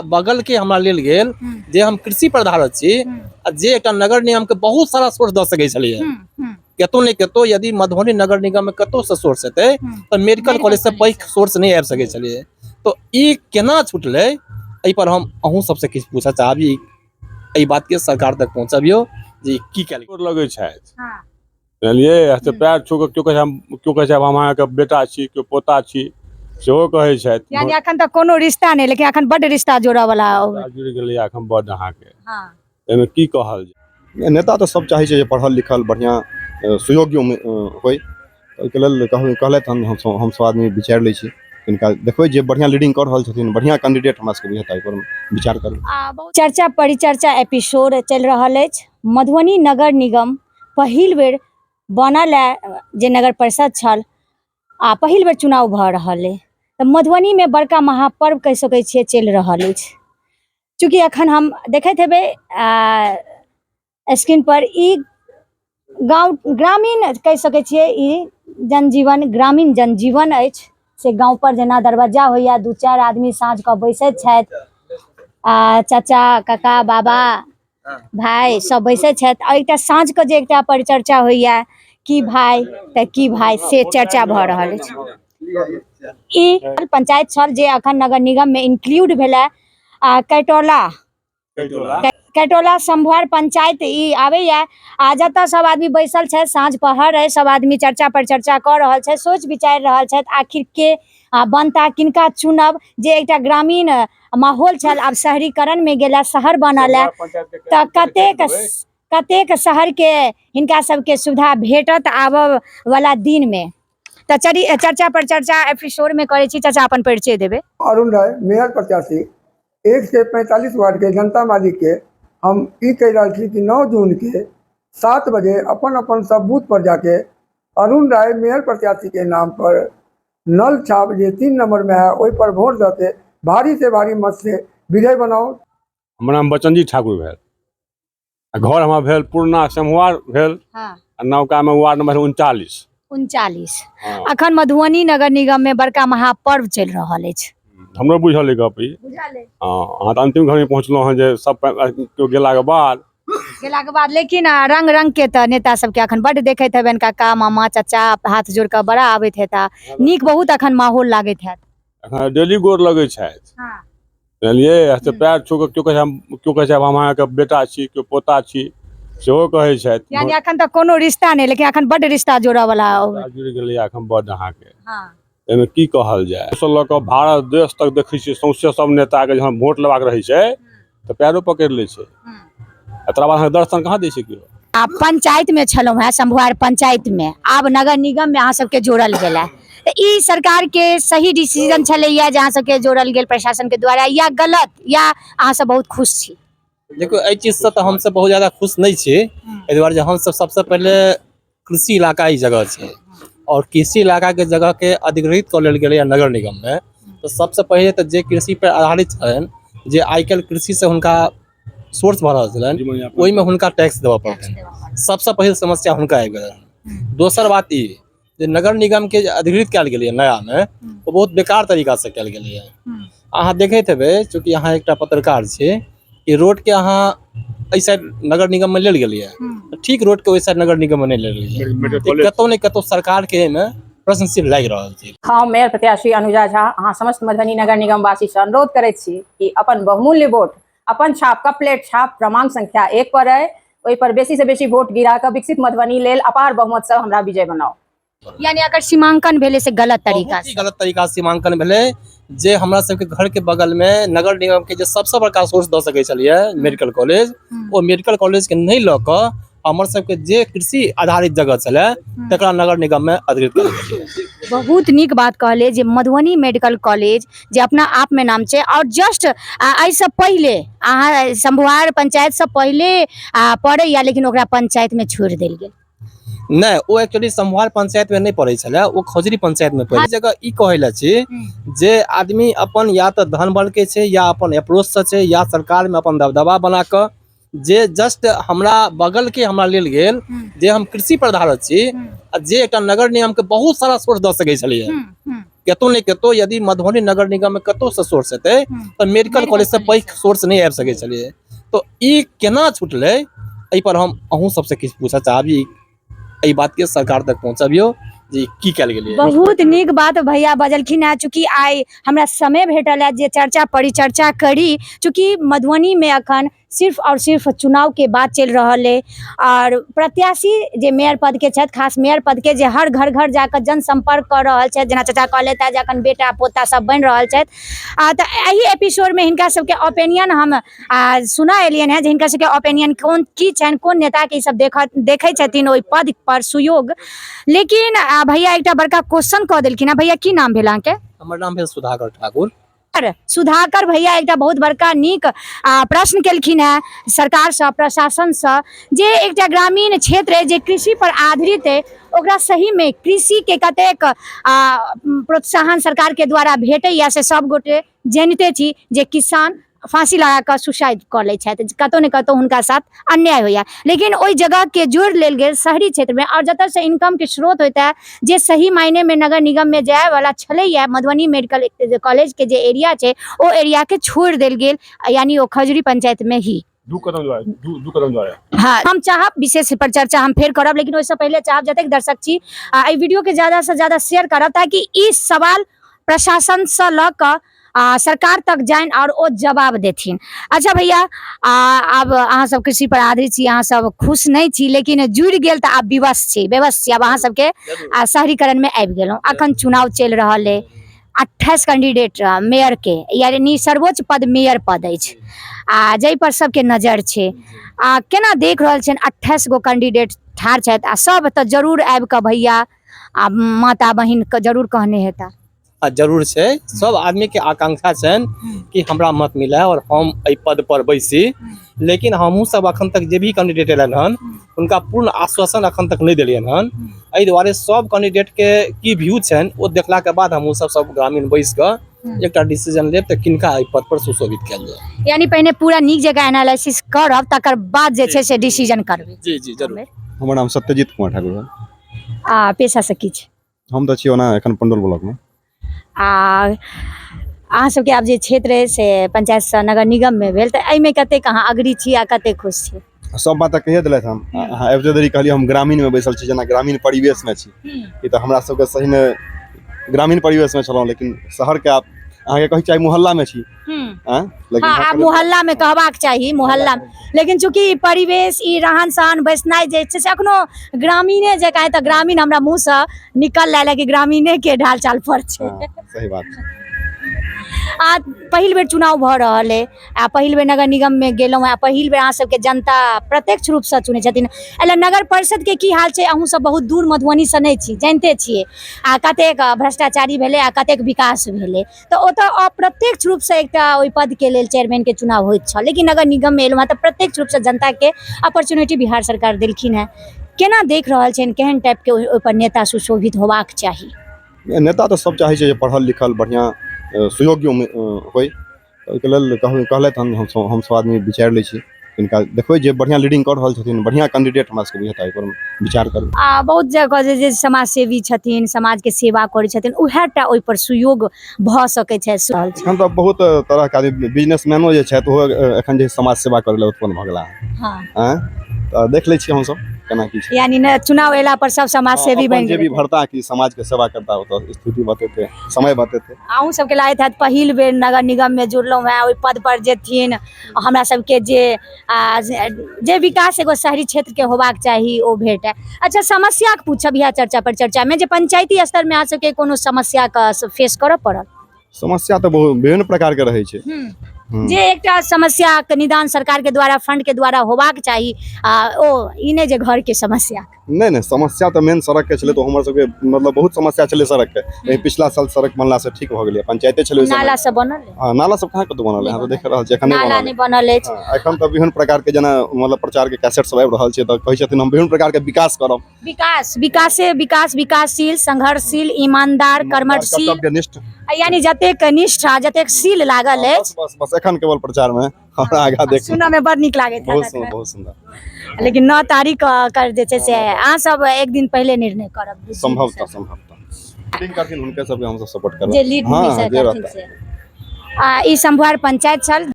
बगल के हमरा लेल गेल जे हम कृषि पर आधारित छी आ जे एकटा नगर निगम के बहुत सारा सोर्स दऽ सकै छलियै। कतौ ने कतौ यदि मधुबनी नगर निगम में कतौ से सोर्स हेतै तऽ मेडिकल कॉलेज से पैघ सोर्स नहि आबि सकै छलियै। तऽ ई केना छुटलै, एहि पर हम अहूँ सबसे किछु पूछऽ चाहब, ई एहि बात के सरकार तक पहुँचबियौ जे ई की कयल गेल। लगै छथि, बुझलियै? से पैर छू कऽ केओ कहै छै हम, केओ कहै छै हम अहाँके बेटा छी, केओ पोता छी, सेहो कहै छथि। यानी अखन तक कोनो रिश्ता नहि, लेकिन अखन बड्ड रिश्ता जोड़ऽ वाला जुड़ि गेलैए अखन बड्ड अहाँके। एहिमे की कहल जाय? नेता तऽ सब चाहै छै जे पढ़ल लिखल बढ़िआँ सुयोग्य होइ, ओहिके लेल कहलथि हन। हमसब आदमी विचारि लै छी, हिनका देखबै जे बढ़िआँ लीडिंग कऽ रहल छथिन, बढ़िआँ कैंडिडेट हमरा सबके बुझेता, एहिपर विचार करबै। चर्चा परिचर्चा एपिसोड चलि रहल अछि। मधुबनी नगर निगम पहिल बेर बनल है जे नगर परिषद छल आ पहिल बेर चुनाव भऽ रहल अइ, तऽ मधुबनीमे बड़का महापर्व कहि सकै छियै चलि रहल अछि। चूँकि अखन हम देखैत हेबै स्क्रीन पर ई गाँव ग्रामीण कहि सकै छियै, ई जनजीवन ग्रामीण जनजीवन अछि। से गाँव पर जेना दरवज्जा होइए, दू चारि आदमी साँझ कऽ बैसैत छथि आ चाचा काका बाबा भाय सब बैसैत छथि आ एकटा साँझ कऽ जे एकटा परिचर्चा होइए की भाय तऽ की भाय, से चर्चा भऽ रहल अछि। ई पंचायत छल जे अखन नगर निगम में इंक्लूड भेलै आ कैटोला कैटोला संभुआर पंचायत ई आबैया आ जतऽ सब आदमी बैसल छथि, साँझ पहर अइ, सब आदमी चर्चा पर चर्चा कऽ रहल छथि, सोच विचारि रहल छथि आखिर के बनता, किनका चुनब। जे एकटा ग्रामीण माहौल छल आब शहरीकरण में गेला, शहर बनल है, तऽ कतेक कतेक शहर के हिनका सबके सुविधा भेटत आबऽ वाला दिन में। तऽ चली चर्चा पर चर्चा एपिसोड में करै छी। चाचा अपन परिचय देबै। अरुण राय, मेयर प्रत्याशी 1 से 45 वार्ड के जनता मालिक के हम ई कहि रहल छी कि 9 जून के 7 बजे अपन अपन सब बूथ पर जाके अरुण राय मेयर प्रत्याशी के नाम पर नल छाप जे 3 नंबर में है ओहि पर वोट दऽ के भारी से भारी मत से विजय बनाओ। हमर नाम बचनजी ठाकुर भेल आ घर हमर भेल पुरना समुआर भेल। आ नवका में वार्ड नंबर 39। 39। अखन मधुबनी नगर निगम में बड़का महापर्व चलि रहल अछि। हमरो बुझल अइ गप ई। बुझल अइ? हँ, अहाँ तऽ अंतिम घड़ी पहुँचलहुँ हँ जे सब केओ गेलाके बाद। गेलाके बाद, लेकिन रंग रंग के तऽ नेता सबके अखन बड्ड देखैत हेबनि, काका मामा चाचा हाथ जोड़ कऽ बड़ा आबैत हेता, नीक बहुत अखन माहौल लागैत हैत। एखन डेली गोर लगै छथि, बुझलियै? से पैर छू कऽ केओ कहै छै हम, केओ कहै छै हम अहाँके बेटा छी, केओ पोता छी, सेहो कहै छथि। यानी अखन तक कोनो रिश्ता नहि, लेकिन अखन बड्ड रिश्ता जोड़ऽ वाला जुड़ि गेलैए अखन बड्ड अहाँके। एहिमे की कहल जाय? से लऽ कऽ भारत देश तक देखै छियै सौंसे सब नेताके जहन वोट लेबाक रहै छै तऽ पैरो पकड़ि लै छै, आ तकर बाद अहाँके दर्शन कहाँ दै छै केओ। आ पंचायत में छलहुँ हेँ शंभुआर पंचायत में, आब नगर निगम में अहाँ सबके जोड़ल गेल है, तऽ ई सरकार के सही डिसीजन छलैया जे अहाँ सबके जोड़ल गेल प्रशासन के द्वारा, या गलत, या अहाँ सब बहुत खुश छी? देखियौ, एहि चीजसँ तऽ हमसब बहुत ज्यादा खुश नहि छी, एहि दुआरे जे हमसब सबसँ पहिले कृषि इलाका ई जगह छै और कृषि इलाका के जगह के अधिग्रहित कऽ लेल गेलैए नगर निगम में, तऽ सबसँ पहिले तऽ जे कृषि पर आधारित छलनि, जे आइ काल्हि कृषि से हुनका सोर्स भऽ रहल छलनि, ओहिमे हुनका टैक्स देबऽ पड़तनि। सबसँ पहिल समस्या हुनका आबि गेलनि। दोसर बात ई जे नगर निगम के जे अधिग्रहित कयल गेलैए नया मे, ओ बहुत बेकार तरीका से कयल गेलैए। अहाँ देखैत हेबै, चूँकि अहाँ एकटा पत्रकार छी, कि रोड के अहाँ एहि साइड नगर निगम में लेल गेलैए, ठीक रोड के ओहि साइड नगर निगम में नहि लेल गेलैए। कतौ ने कतौ सरकार के एहिमे प्रश्नचिन्ह लागि रहल छै। हम मेयर प्रत्याशी अनुजा झा अहाँ समस्त मधुबनी नगर निगमवासी से अनुरोध करैत छी कि अपन बहुमूल्य वोट अपन छाप कपलेट छाप क्रमांक संख्या 1 पर अइ, ओहि पर बेसी से बेसी वोट गिरा कऽ विकसित मधुबनी लेल अपार बहुमत से हमरा विजय बनाउ। यानी अगर सीमांकन भेलै से गलत तरीका बहुत ही गलत तरीका से सीमांकन भेलै, जे हमरा सबके घर के बगल में नगर निगम के जे सबसे बड़का सोर्स दऽ सकै छलियै मेडिकल कॉलेज, ओ मेडिकल कॉलेज के नहि लऽ कऽ हमर सबके जे कृषि आधारित जगह छलै तकरा नगर निगम में अधिकृत कयल गेलै। बहुत नीक बात कहलियै जे मधुबनी मेडिकल कॉलेज जे अपना आप में नाम छै, और जस्ट एहिसँ पहिले अहाँ शंभुआर पंचायत से पहिले पड़ैया, लेकिन ओकरा पंचायत में छोड़ि देल गेल। नहि, ओ एक्चुअली शंभुआर पंचायत में नहि पड़ै छलै, ओ खजुरी पंचायत में पड़ै। जगह ई कहै लए छी जे आदमी अपन या तऽ धन बल के छै, या अपन अप्रोच से छै, या सरकार में अपन दबदबा बना कऽ जे जस्ट हमरा बगल के हमरा लेल गेल, जे हम कृषि पर आधारित छी आ जे एकटा नगर निगम के बहुत सारा सोर्स दऽ सकै छलियै। कतौ ने कतौ यदि मधुबनी नगर निगम में कतौ से सोर्स हेतै तऽ मेडिकल कॉलेज से पैघ सोर्स नहि आबि सकै छलियै। तऽ ई केना छुटलै, एहि पर हम अहूँ सबसे किछु पूछऽ चाहब, एहि बात के सरकार तक पहुँचबियौ जे की कयल गेलै। बहुत नीक बात भैया बजलखिन हेँ। चूँकि आइ हमरा समय भेटल है जे चर्चा परिचर्चा करी, चूँकि मधुबनी में अखन सिर्फ और सिर्फ चुनाव के बात चलि रहल अइ और प्रत्याशी जे मेयर पद के छथि, खास मेयर पद के जे हर घर घर जाकऽ जनसम्पर्क कऽ रहल छथि, जेना चाचा कहलथि जे अखन बेटा पोता सब बनि रहल छथि। आ तऽ एहि एपिसोडमे हिनका सबके ओपिनियन हम सुना एलियनि हेँ जे हिनका सबके ओपिनियन कोन की छनि, कोन नेताके ई सब देखै छथिन ओहि पद पर सुयोग। लेकिन भैया एकटा बड़का क्वेश्चन कऽ देलखिन हेँ। भैया की नाम भेल अहाँके? हमर नाम भेल सुधाकर ठाकुर। सुधाकर भैया एकटा बहुत बड़का नीक प्रश्न केलखिन हेँ सरकारसँ, प्रशासनसँ, जे एकटा ग्रामीण क्षेत्र अइ जे कृषि पर आधारित अइ, ओकरा सहीमे कृषिके कतेक प्रोत्साहन सरकारके द्वारा भेटैया से सब गोटे जानिते छी जे किसान फांसी लगा कऽ सुसाइड कऽ लै छथि, कतौ ने कतौ हुनका साथ अन्याय होइया। लेकिन ओहि जगहके जोड़ि लेल गेल शहरी क्षेत्रमे आओर जतऽसँ इनकमके स्रोत होइत है, जे सही मायनेमे नगर निगममे जायवला छलैया, मधुबनी मेडिकल कॉलेजके जे एरिया छै ओ एरियाके छोड़ि देल गेल, यानी ओ खजुरी पंचायतमे ही। दू कदम द्वारे, दू कदम द्वारे। हाँ, हम चाहब विशेष पर चर्चा हम फेर करब, लेकिन ओहिसँ पहिले चाहब जतेक दर्शक छी एहि वीडियोके ज़्यादासँ ज़्यादा शेयर करब ताकि ई सवाल प्रशासनसँ लऽ कऽ सरकार तक जानि और ओ जवाब देथिन। अच्छा भैया, आब अहाँ सब कृषि पर आधारित छी, अहाँ सब खुश नहीं छी, लेकिन जुड़ि गेल तऽ आब विवश छी, बेवश छी। आब अहाँ सबके शहरीकरण में आबि गेलहुँ। अखन चुनाव चलि रहल अइ, 28 कैंडिडेट मेयर के, यानी सर्वोच्च पद मेयर पद अछि आ जाहि पर सबके नजर छै। आ केना देख रहल छियनि 28 गो कैंडिडेट ठाढ़ छथि आ सब तऽ जरूर आबि कऽ भैया आ माता बहिन के जरूर कहने हेता। जरूर छै, सब आदमी के आकांक्षा छनि कि हमरा मत मिले और हम एहि पद पर बैसी, लेकिन हमहूँ सब अखन तक जे भी कैंडिडेट एलनि हन हुनका पूर्ण आश्वासन अखन तक नहि देलियनि हन। एहि दुआरे सब कैंडिडेट के की व्यू छनि ओ देखला के बाद हमहूँ सब ग्रामीण बैस कऽ एकटा डिसीजन लेब तऽ किनका एहि पद पर सुशोभित कयल जाय। यानी पहिने पूरा नीक जकाँ एनालिसिस करब तकर बाद जे छै से डिसीजन करबै। जी जी जरूर। हमर नाम सत्यजीत कुमार ठाकुर भेल। आ पेशा से की छै? हम तऽ छी ओना एखन पंडौल ब्लॉकमे। आ अहाँ सबके आब जे क्षेत्र अइ से पंचायतसँ नगर निगममे भेल, तऽ एहिमे कतेक अहाँ अग्री छी आ कतेक खुश छी? सब बात तऽ कहिए देलथि हन। अहाँ आबिते देरी कहलियै हम ग्रामीणमे बैसल छी, जेना ग्रामीण परिवेशमे छी। ई तऽ हमरा सबके सहीमे ग्रामीण परिवेशमे छलहुँ, लेकिन शहरके आब अहाँके कहैके चाही मोहल्लामे छी। लेकिन हाँ, आब मोहल्ला में कहबाक चाही मोहल्ला में, लेकिन चूंकि ई परिवेश ई रहन सहन बैसनाइ जे छै से अखनो ग्रामीणे जकाँ, तऽ ग्रामीण हमरा मुँह से निकल रहल है कि ग्रामीणे के ढाल चाल पर छै। हाँ, सही बात छै। आ पहिल बेर चुनाव भऽ रहल अइ आ पहिल बेर नगर निगम में गेलहुँ आ पहिल बेर अहाँ सबके जनता प्रत्यक्ष रूप से चुनै छथिन। एहि नगर परिषद के की हाल छै? अहूँ सब बहुत दूर मधुबनी से नहि छी, जानिते छियै आ कतेक भ्रष्टाचारी भेलै आ कतेक विकास भेलै, तऽ ओतऽ अप्रत्यक्ष रूपसँ एकटा ओहि पदके लेल चेयरमैनके चुनाव होइत छल, लेकिन नगर निगममे एलहुँ हँ तऽ प्रत्यक्ष रूपसँ जनताके अपॉर्चुनिटी बिहार सरकार देलखिन हेँ। केना देख रहल छियनि, केहन टाइपके ओहिपर नेता सुशोभित होबाक चाही? नेता तऽ सब चाहै छै जे पढ़ल लिखल बढ़िआँ सुयोग्य होइ, ओहिके लेल कहलथि हन। हमसब आदमी विचारि लै छी हिनका देखबै जे बढ़िआँ लीडिंग कऽ रहल छथिन, बढ़िआँ कैंडिडेट हमरा सबके बुझेता, ओहिपर विचार करबै। आ बहुत जगह जे समाज सेवी छथिन, समाजके सेवा करै छथिन, उएह टा ओहिपर सुयोग भऽ सकै छै। एखन तऽ बहुत तरहके आदमी बिजनेसमैनो जे छथि ओहो एखन जे समाज सेवा करै लए उत्पन्न भऽ गेला हँ, तऽ देख लै छियै हमसब केना की छै। यानी ने चुनाव एला पर सब समाज सेवी बनि जे भी भरता कि समाज के सेवा करता, ओतऽ स्थिति बतेतै, समय बतेतै। अहूँ सबके लागैत हैत पहिल बेर नगर निगममे जुड़लहुँ हेँ, ओहि पद पर जेथिन हमरा सबके जे जे विकास एगो शहरी क्षेत्रके होबाक चाही ओ भेटय। अच्छा, समस्याके पूछब इएह चर्चा पर चर्चामे जे पंचायती स्तरमे अहाँ सबके कोनो समस्याके फेस करऽ पड़ल? समस्या तऽ बहुत विभिन्न प्रकारके रहै छै। जे एकटा समस्याके निदान सरकारके द्वारा फंडके द्वारा होबाक चाही, आ ओ ई नहि जे घरके समस्या। नहि नहि, समस्या तऽ मेन सड़कके छलै, तऽ हमर सबके मतलब बहुत समस्या छलै सड़कके। लेकिन पिछला साल सड़क बनला से ठीक भऽ गेलै, पंचायते छलै। नाला सब बनल? हँ, नाला सब कहाँ कतौ बनल है, देख रहल छी एखन नाला नहि बनल अछि। एखन तऽ विभिन्न प्रकारके जेना मतलब प्रचारके कैसेट सब आबि रहल छै, तऽ कहै छथिन हम विभिन्न प्रकारके विकास करब। विकास, विकासे विकास, विकासशील, संघर्षशील, ईमानदार, कर्मठशील, कर्तव्यनिष्ठ, यानी जतेक निष्ठा जतेक शील लागल अछि। बस बस एखन केवल प्रचार में हमरा आगाँ देख सुनऽ में बड़ नीक लागैत बहुत सुंदर, बहुत सुंदर। लेकिन 9 तारीख कर जे छै से अहाँ सब एक दिन पहिले निर्णय करब। संभवतः, संभवतः। लीडिंग करथिन हुनके सबके हमसब सपोर्ट करबै। जे लीड हाँ, जे करथिन रहता। से। आ ई शंभुआर पंचायत छल।